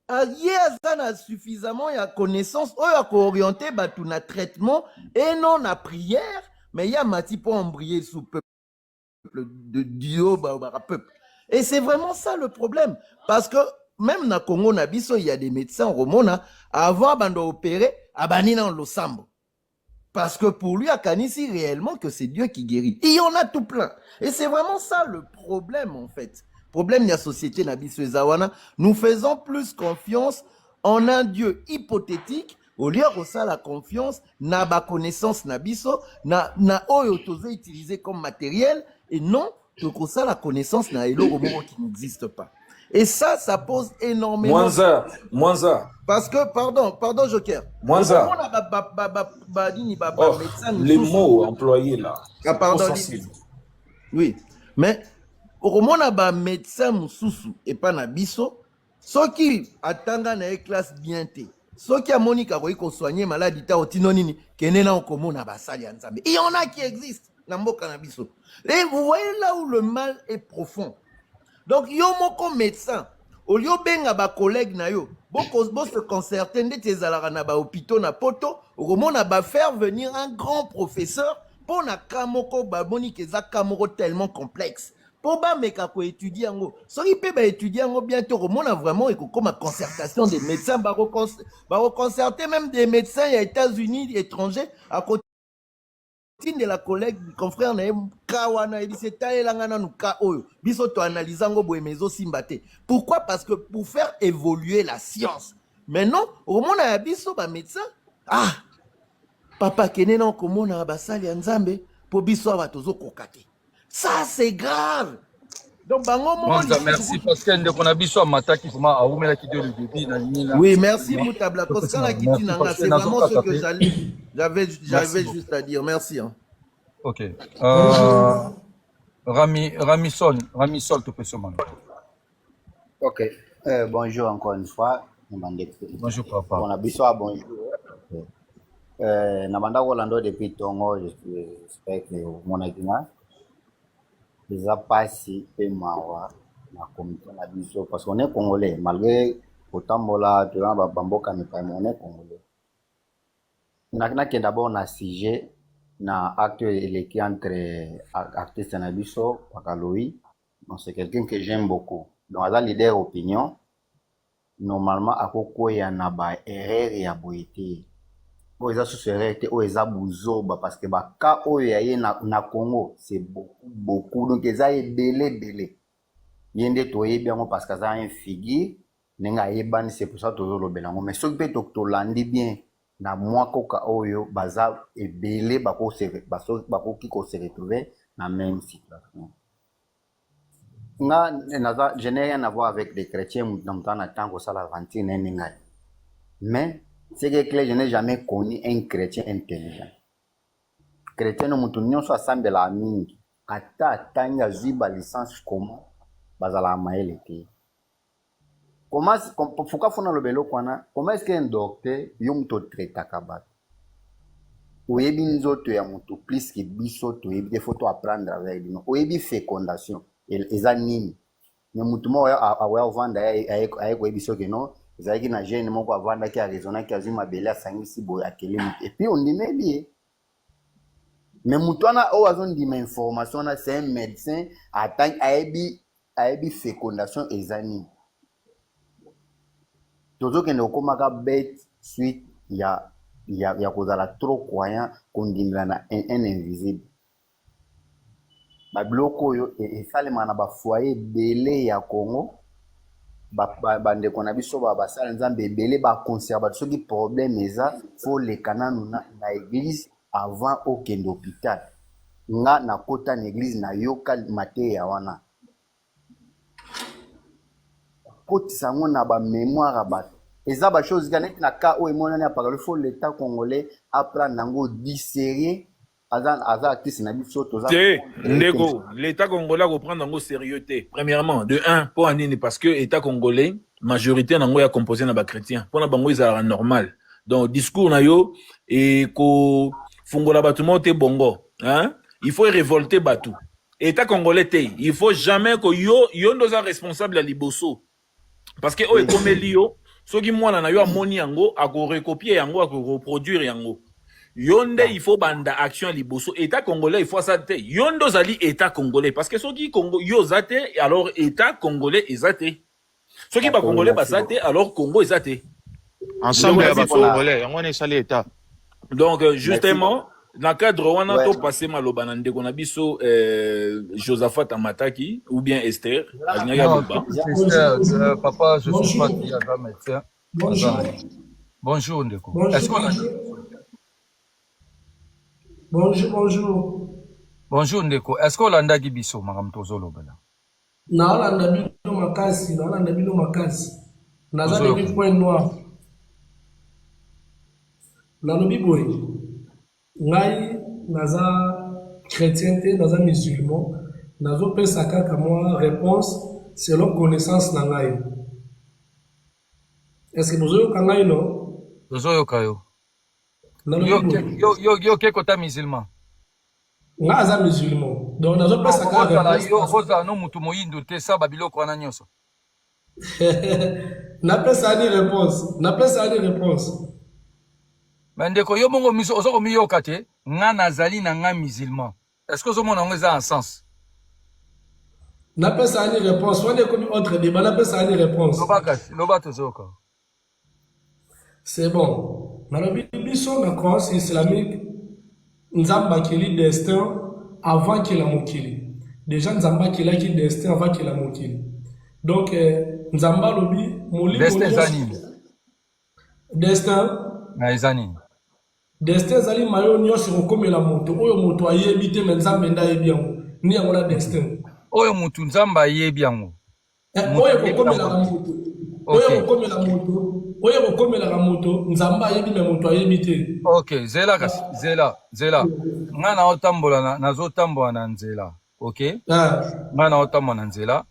Ye aza na suffisamment ya connaissance oyo akooriente bato na traitement et non na prière, mais ye amati mpo embrouiller sous peuple de Dieu, ba peuple. Et c'est vraiment ça le problème, parce que même na Congo na biso, il y a des médecins romona, avant bando opérer, abani na losambo. Parce que pour lui, akanisi réellement que c'est Dieu qui guérit. Il y en a tout plein. Et c'est vraiment ça le problème, en fait. Problème de la société na biso eza wana. Nous faisons plus confiance en un Dieu hypothétique au lieu de ça la confiance na ba connaissance na biso, na oyo tozo utiliser comme matériel et non ça la connaissance na eloko moko qui n'existe pas. Et ça pose énormément. Mwanza, Mwanza. Parce que, pardon, pardon, Joker. Mwanza. Oh, les mots employés là. Ah, pardon. Oui. Mais, okomona ba médecin mosusu epa na biso, soki atanga na ye classe bien te, soki amoni kakoki kosoigne maladi ta, otino nini, kende na okomona basali ya Nzambe. Il y en a qui existent na mboka na biso. Et vous voyez là où le mal est profond. Donc yo moko médecin, au lieu obenga bacollègue na yo, bose concerter ndeti ezalaka na bahôpitaux na poto, okomona bafaire venir un grand professeur mpo na cas moko bamoni ke eza cas moko tellement complexe, mpo bameka koétudie yango. Soki mpe baétudie yango bien te, okomona vraiment ekokóma concertation des médecins, bakoconcerte même des médecins ya États-Unis, étranger, akotindela collègue, confrère na ye ka wana, ayebisi: etalelanga nanu ka oyo, biso toanalyse yango boye, mais ezosimba te. Pourquoi? Parce que pour faire évoluer la science. Maintenant, okomona ya biso bamédecin: ah papa, kende na okomona basali ya Nzambe mpo biso awa tozokoka te. Ça, c'est grave. Donc bango moko. Mwanza, merci, parce que ndeko na biso amataki vraiment, awumelaki de le début na nini na Oui, merci Moutabla. Kosala kiti nanga, c'est vraiment ce que j'avais juste à dire. Merci, hein. Ok. Rami, Ramisol, Ramisol, topesi mano. Ok. Bonjour encore une fois. Bonjour papa. Bon, biso bonjour. Na banda kolanda depuis ntongo, j'espère que omonaki nga. Eza pasi mpe mawa na comité na biso, parce qu'on est congolais, malgré kotambola toza na bamboka mipaya, mais on est congolais. Nakende d'abord na sujet na acte eleki entre artiste na biso Pakaloi. Donc c'est quelqu'un que j'aime beaucoup, donc aza leader opinion. Normalement akokwea na ba erreur ya boye te. Oyo eza susu erreur te, oyo eza buzoba, parce que baka oyo ya ye na Congo, c'est beaucoup, beaucoup. Donc eza ebele ebele. Ye nde toyebi yango parce que aza un figure ndenge ayebani, c'est pour ça tozolobela yango. Mais soki mpe tolandi bien na mwa koka oyo, baza ebele bakoki kose retrouver na même situation. Nga naza, je n'ai rien à voir avec les chrétiens. Na moto na ntango kosala aventure na ye nde ngai, mais ce qui est clair, je n'ai jamais connu un chrétien intelligent. Chrétien no, moto nyonso asambelaka mingi, ata atangi, azwi balicence, comment bazalaka mayele te? Comment, pourquoi fona loba eloko wana? Comment est-ce qu'un docteur, yo moto otraitaka bato, oyebi nzoto ya moto plus ke biso toyebi te, faut to apprendre avec bino, oyebi fécondation eza nini, mais motu moko akoya kovanda, aye koyebi soki no ezalaki na gene moko, avandaki, araisonnaki, azwi mabele, asangisi boye, akeli motu, et puis ondimeli ye. Mais motu wana oyo azondima information wana, c'est un médecin atangi, ayebi fécondation eza nini. Tozokende kokomaka bête suite ya kozala trop croyant, kondimela na un invisible. Babiloko oyo esalemaka na bafoyer ebele ya Congo. Bandeko na biso basala Nzambe ebele baconserve bato. Soki problème eza, faut leka nanu na église avant okende hôpital. Nga nakota na église, nayoka mateya wana, kotisa yango na bamémoire ya bato. Eza bachose kaka neti na cas oyo emonani ya Pakalo. Faut l'état congolais aprendre yango du sérieux. Aza artiste na biso, toza te. Ndeko, l'état congolais akoprendre yango sérieux te, premièrement de un. Mpo anini? Parce que état congolais, majorité nango ya composé na bachrétien. Mpona bango ezalaka normal. Donc discours na yo ekofungola bato moko te bongo, hein? Il faut révolter bato. État congolais te, il faut jamais ko yo nde oza responsable ya liboso, parce que oyo ekomeli yo. Soki mwana na yo amoni yango, akorecopie yango, akoreproduire yango. Yo nde il faut banda action ya liboso. État congolais il faut asala te. Yo nde ozali état congolais parce que soki Congo yo oza te, alors état congolais eza te. Soki ba D'accord, congolais merci baza te, alors Congo eza te. Ensemble Ndeko ya na ba biso, congolais yango wana esali état. Donc Merci. justement na cadre wana Ouais. to passer maloba na ndeko na biso Josaphat Amataki ou bien Esther alingaki Non, aloba. Esther, Bonjour, papa Josaphat bonjour, ye aza médecin, aza bonjour, na ye. Bonjour ndeko. Est-ce bonjour, qu'on a bonjour, bonjour, bonjour. Bonjour ndeko. Est-ce qu'on olandaki biso makambo tozolobela? Naolanda bino makasi, naolanda bino makasi. Naza Tozoyoka. depuis Point Noir. Nalobi boye, ngai naza chrétien te, naza musulman. Nazopesa kaka mwa réponse selon connaissance na ngai. Est-ce que bozoyoka ngai no? Tozoyoka yo. Nalobi Yo boye, yo yo yo ke kota musulman. Ngai aza musulman. Donc nazopesa kaka Ozala réponse. yo ozala no mutu moyindo te sa ba biloko wana nyonso. Napesa ani réponse, napesa ani réponse. Mais ndeko yo bongo miso ozo komiyoka te, nga nazali na nga musulman. Est-ce que ozomona yango eza en sens? Napesa ani réponse wana ekomi autre débat, napesa ani réponse. Loba kasi, loba tozoyoka. C'est bon, nalobi biso na croyance islamique, Nzambe akeli destin avant akela mokili. Déjà Nzambe akelaki destin avant akela mokili. Donc Nzambe alobi molimo Destin eza nyonso. nini? Destin. Na eza nini? Destin ezali mayo nyonso ekokomela moto oyo moto ayebi te, me Nzambe nde ayebi yango. Nde yango na destin. Oyo mutu Nzambe ayebi yango. Oyo ekokomelaka moto, oyo ekokomela moto, oyo ekokomelaka moto, Nzambe ayebi me moto ayebi te. Ok, zela kasi, zela, zela. Nga naotambola na nazotambola na nzela. Ok? Ah. Nga naotambola na nzela,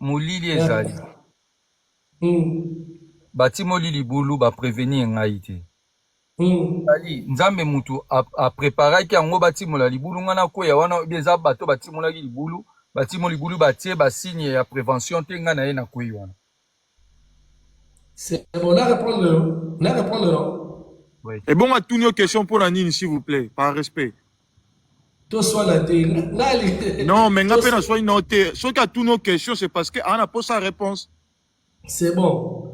molili ezali. Batimoli libulu, ba prévenir ngai te. Ali, Nzambe mutu apreparaki yango batimola libulu, nga nakweya wana oyebi eza bato batimolaki libulu, batimoli libulu batie ba signe ya prévention te, nga na ye nakwei wana. C'est bon, na répondre yo, na répondre yo. Oui. Et bon, atuni yo question pour la nini, s'il vous plaît, par respect. Toswana te ngali. Non, mais nga pe na soyi na te. Soki atuni yo question, c'est parce que ana posa réponse. C'est bon.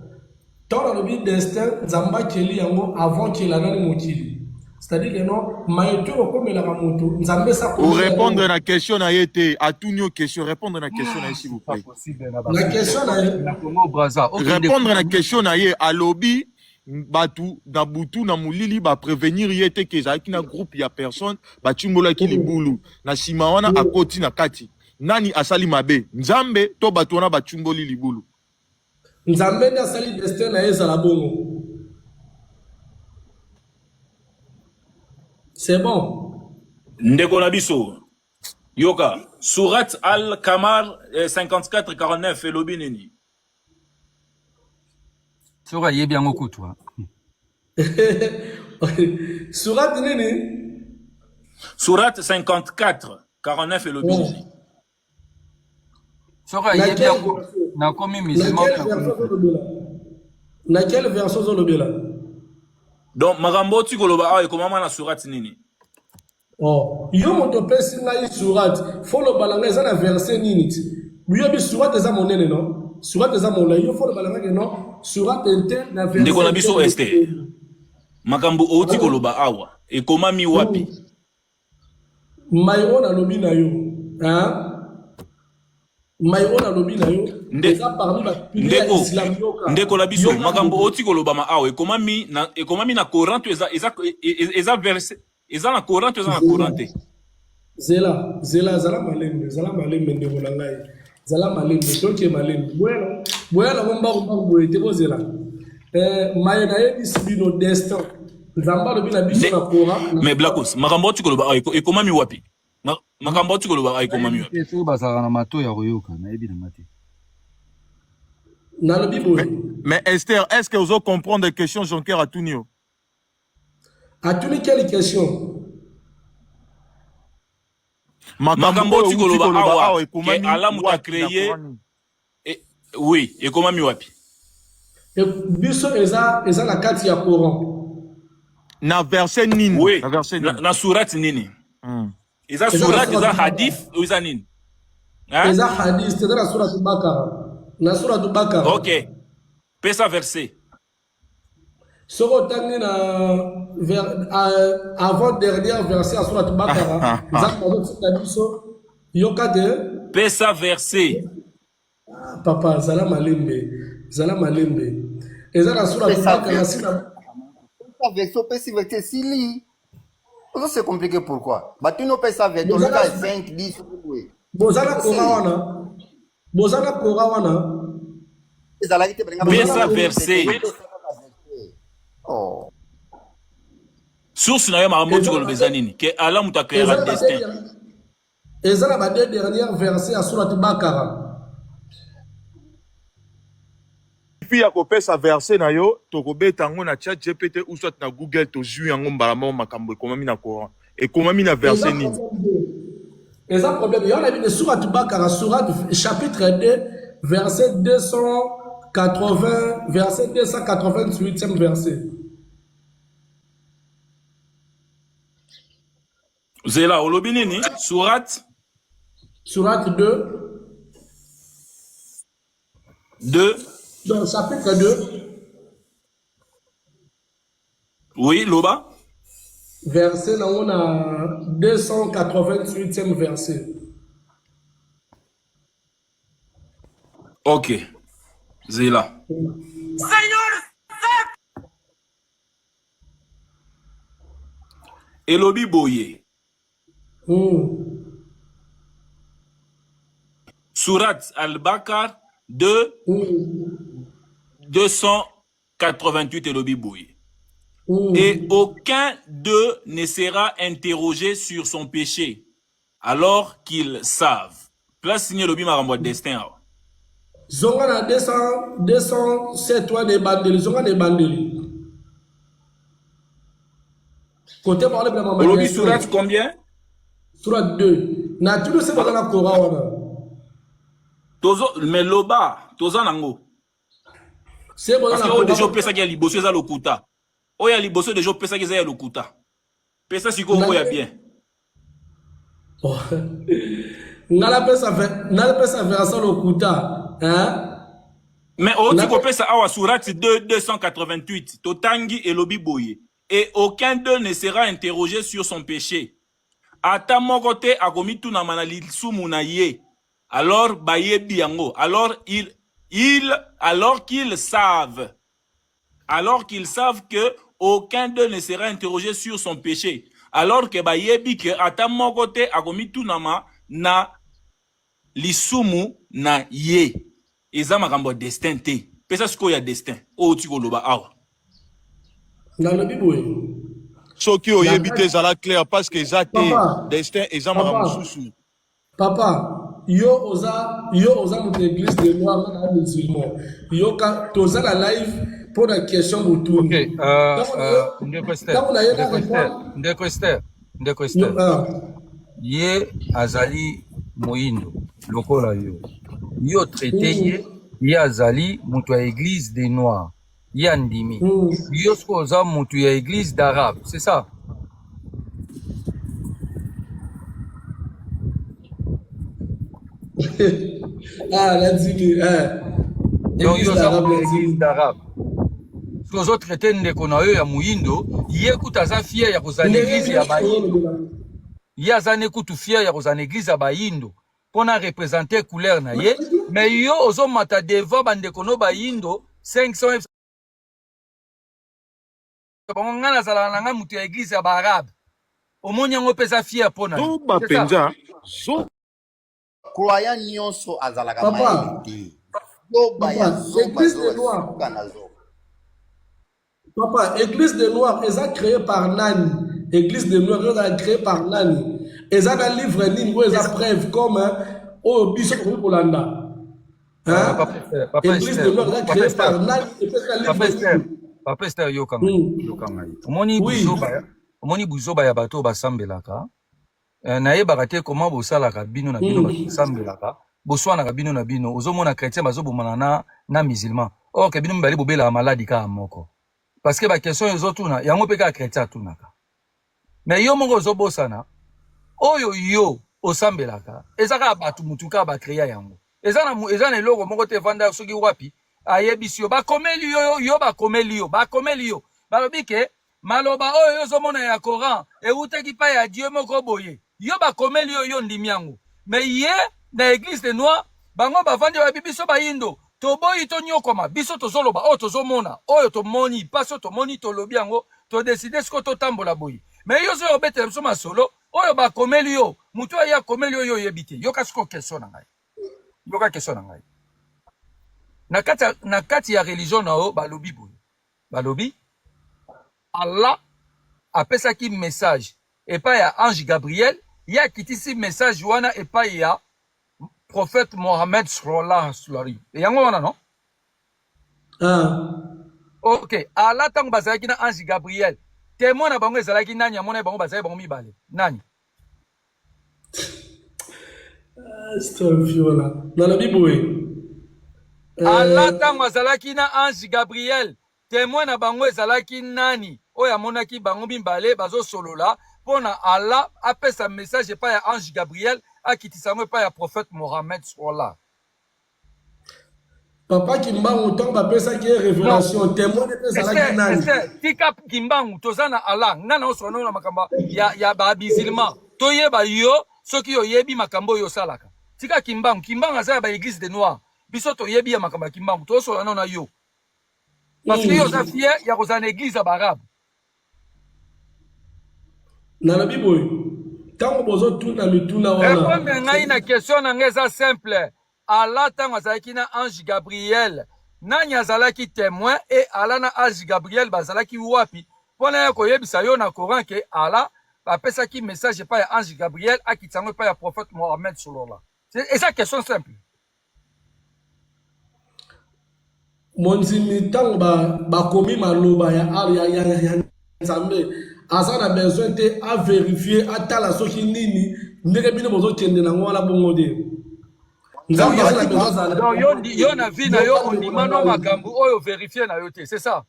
Tant nalobi destin, Nzambe akeli yango avant kela nani mokili. C'est-à-dire que non, mayeto okomelaka moto, Nzambe sa Ou répondre na question na ye te, atuni yo question, répondre na question na ye s'il vous Pas plaît. possible na Na question na ye. Na Congo Brazza. Ok, Répondre na question na ye, alobi batu na butu na molili ba prévenir ye te ke ezalaki na groupe ya personne batimbolaki libulu na nsima wana akoti na kati. Nani asali mabe? Nzambe to bato wana batimboli libulu? Nzambe nde asali destin na ye ezala bongo. C'est bon. Ndeko na biso, yoka Surat Al-Kamar 54-49 elobi nini? Soki ayebi yango kutu. ah. Surat nini? Surat 54-49 elobi nini? Soki Na ayebi quelle yango, version? nakomi Na musulman quelle mpe nakomi version ozolobela? Na quelle version ozolobela? Donc makambo oti koloba awa ekomama na surat nini? Oh, yo moto opesi ngai surat, fo loba na ngai eza na verset nini ti? Yobi surat eza monene no? Surat eza molai, yo fo loba na ngai ke non, surat intel na verset Ndeko na biso intel. Esther, makambo outi koloba awa ekomami wapi? Mai oyo nalobi na yo, hein? Mai oyo nalobi na yo eza parmi ba piliers ya Ndeko, islam, yoka. ndeko na biso, Yoka makambo ndeko. outi kolobama awa ekomami na Coran to eza eza eza verset, eza na Coran to eza na Coran te? Zela, zela, zala malembe, zala malembe ndeko na ngai. Zala malembe, toke malembe. Boya, boya nango mbangu mbangu boye te, bozela. Maye nayebisi bino destin. Nzambe alobi na biso na Coran. Mais Blakos, makambo outi koloba awa ekomami wapi? Makambo outi koloba awa ekomami wapi? Te, soki bazalaka na matoi ya koyoka, nayebi na nga te. Nalobi boye. Mais Esther, est-ce que vous comprendre question Jonker atuni yo? Atuni quelle question? Makambo oyo outi outi koloba koloba awa awa ke ekomami Allah moto a wapi na créé Coran? Oui, ekomami wapi? Biso eza eza na kati ya Coran. Na verset nini? Oui. Na verset Na, nini? na sourate nini? Eza Eza na sourate, eza suratu hadith, ou eza nini? Hein? Eza hadith, eza na suratu Bakara. Na suratu Bakara. Ok. Pesa verset. Soki otangi na ver, avant dernière verset ya suratu Bakara, Nzambe azotinda biso yoka te. Pesa verset. Ah, papa zala malembe, zala malembe. Eza na suratu Pesa Bakara verset. sina Pesa verset, opesi verset esili. Ozo se compliquer pourquoi? Batuni opesa verset, boza oluka na 5, 10, boye. boza na Coran Esili. wana. Boza na Coran wana. Ezalaki te balinga Boza na Pesa bapesa Coran. verset te. verset. Yo pesa kaka verset. Oh. Source na yo makambo Eza oti na koloba eza nini? Ke Allah moto eza akreaka na ba destin. eza na ba deux dernières versets ya suratu Bakara. Fi ya kopesa verset na yo, tokobeta yango na chat GPT ou soit na Google, tozwi yango mbala moko makambo ekomami na Coran. Ekomami na Eza verset nini? problème te. Eza problème. Yo nayebi te suratu Bakara, suratu chapitre 2 verset 280, verset 288e verset. Zela, olobi nini? Sourate Sourate 2, 2. donc chapitre 2, Oui, loba. verset nango na 288e verset. Ok. Zela. Elobi boye. Sourate Al-Bakar 2, 288 elobi boye. Et aucun d'eux ne sera interrogé sur son péché, alors qu'ils savent. Place signe elobi makambo ya destin awa. Zonga na 200, 207 wana ebandeli, zonga na ebandeli. Kote baolobela mama Olobi destin. sourate combien? Sourate 2. Na tuni se boza na Coran wana. Tozo, mais loba, toza nango. Se boza Parce na que oyo déjà Coran. opesaki ya liboso eza lokuta. Oyo ya liboso déjà opesaki eza ya lokuta. Pesa sikoyo oyo ya bien. Nga napesa napesa verset lokuta, hein? Mais oti Na kopesa awa sourate 2 288 totangi elobi boye. Et aucun d'eux ne sera interrogé sur son péché. Ata moko te akomitunama na lisumu na ye. Alors bayebi yango. Alors il il alors qu'ils savent. Alors qu'ils savent que aucun d'eux ne sera interrogé sur son péché. Alors que bayebi que ata moko te akomitunama na lisumu na ye. Eza makambo ya destin te. Pesa sikoyo ya destin. Oyo oti koloba awa. Nalobi boye. Soki Na oyebi te kati ezala clair parce que eza te papa, destin eza makambo papa, mosusu. papa, yo oza moto ya église de noir, nga na musulman. Yoka toza na live mpo na question Ok, botuni. Ntango na yo ndeko Esther, ntango na ye na ndeko Esther, répondre ndeko Esther, ndeko yo, Esther, ah, ye azali moyindo lokola yo. Yo traité ye, ye azali moto ya église des noirs. Ye andimi. Yo soki oza moto ya église d'arabe, c'est ça? Ah, nandimi, eh. Donc Église yo oza d'arabe moto ya église nandimi. d'arabe. Soki ozotraite ndeko na yo ya moyindo, ye kutu aza fier ya kozala na Ndenge église nini ya bayindo. olobela? Ye aza ne kutu fier ya kozala na église ya bayindo mpona représenter couleur na ye, mais yo ozomata devant bandeko no bayindo 500 bango, ngai nazalaka na ngai moto ya église ya baarabe. Omoni yango mpe eza fier mpo na yo, Zoba c'est ça? mpenza. Zoba. Croyant nyonso azalaka mayele Papa, te. Zoba ya papa, zoba église des zoba noirs. suka na zoba. Papa, église des noirs eza créé par nani? Église des noirs eza créé par nani? Eza na livre nini oyo eza preuve comme hein, oyo biso tokoki kolanda? Hein? Papa Esther, papa Église Esther, des noirs eza papa créé Esther, par nani? Epesa papa livre Esther, nini? papa Esther, yoka ngai, yoka ngai. Omoni buzoba, omoni buzoba ya bato oyo basambelaka. Nayebaka te comment bosalaka bino na bino bato bosambelaka. Boswanaka bino na bino, ozomona chrétien bazobomana na musulman, or ke bino mibale bobelaka maladi kaka moko. Parce que ba question oyo ozotuna yango mpe kaka chrétien atunaka. Mais yo moko ozobosana oyo yo osambelaka eza kaka bato mutu kaka bacréa yango. Eza na eloko moko te evanda soki wapi ayebisi yo bakomeli yo, yo bakomeli yo, bakomeli yo, balobi ke maloba oyo yo ozomona ya Coran ewutaki pa ya Dieu moko boye. Yo bakomeli yo, yo ndimi yango. Mais ye na église de noir, bango bavandi, bayebi biso bayindo toboyi tonyokoma. Biso tozoloba oyo tozomona, oyo tomoni mpasi, oyo tomoni tolobi yango, todécider sikoyo totambola boye. Mais yo ozoya obetela biso masolo oyo bakomeli yo, motu aye akomeli yo, yo oyebi te. Yoka sikoyo question na ngai, yoka question na ngai. Na kati ya religion na yo, balobi boye, balobi Allah apesaki message epai ya ange Gabriel, ye akitisi message wana epai ya prophète Mohammed sallallahu alaihi. Yango wana, non? Ah. Ok, Allah ntango bazalaki na ange Gabriel, témoin na bango ezalaki nani? Amona bango, bazalaki bango mibale, nani? Viola, nalobi boye. Allah ntango azalaki na ange Gabriel, témoin na bango ezalaki nani, oyo amonaki bango mibale bazosolola mpo na Allah apesa message epai ya ange Gabriel, akitisa yango epai ya prophète Mohammed sallah? Papa Kimbangu, ntango bapesaki ye révélation, témoin mpe ezalaki nani? Tika Kimbangu, toza na Allah. Ngai na osolola na makambo ya bamusulman, toyeba yo soki oyebi makambo oyo osalaka. Tika Kimbangu, Kimbangu aza ya baéglise de noir. Biso toyebi ya makambo ya Kimbangu, tosolola nano na yo parce que yo oza fier ya kozala na église ya baarabe. Nalobi boye, ntango bozotuna mituna wana, répondre ngai na question na ngai, eza simple. Allah ntango azalaki na ange Gabriel, nani azalaki témoin? E Allah na ange Gabriel bazalaki wapi mpona ya koyebisa yo na Coran ke Allah apesaki message epai ya ange Gabriel, akitisa yango epai ya prophète Mohammed solola? Eza question simple. Mondimi, ntango bakomi maloba ya Nzambe, aza na besoin te avérifier, atala soki nini ndenge bino bozokende nango wana bongo te. Nzambe aza na besoin azala Donc yo na vie na yo, ondima no makambo oyo vérifie na yo te, c'est ça?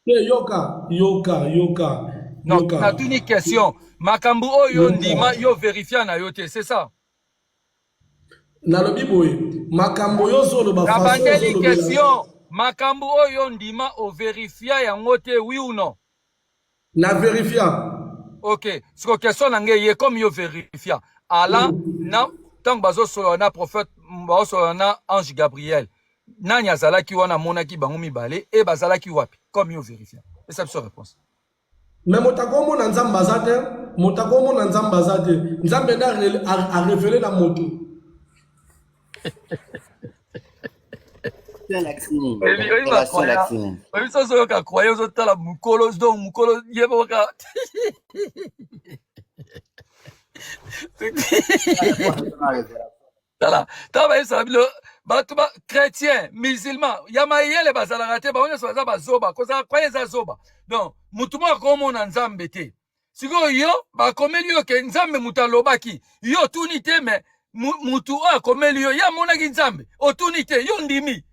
Te, yoka, yoka, yoka. Non, natuni question: makambo oyo ondima, yo vérifia na yo te, c'est ça? Nalobi boye, makambo oyo ozoloba, nabandeli question: makambo oyo ondima, ovérifia yango te, oui ou non? Na vérifia. Ok, siko question na ngai ye, comme yo vérifia, Allah na ntango bazosolola na prophète, bazosolola na ange Gabriel, nani azalaki wana, amonaki bango mibale e bazalaki wapi? Comme yo vérifia, esa biso réponse. Mais moto akomona Nzambe aza te, moto akomona Nzambe aza te. Nzambe nde arévéler na moto. Oyebi so ozoyoka croye, ozotala mokolo, donc mokolo ye moka. Tala, tala, bayebisaka bino bato ba chrétien, musulman ya mayele bazalaka te, bango nyonso baza bazoba. Kozala croye eza zoba. Donc motu moko akomona Nzambe te. Sikoyo yo bakomeli yo ke Nzambe moto alobaki, yo otuni te. Mais mutu oyo akomeli yo, ye amonaki Nzambe, otuni te, yo ndimi.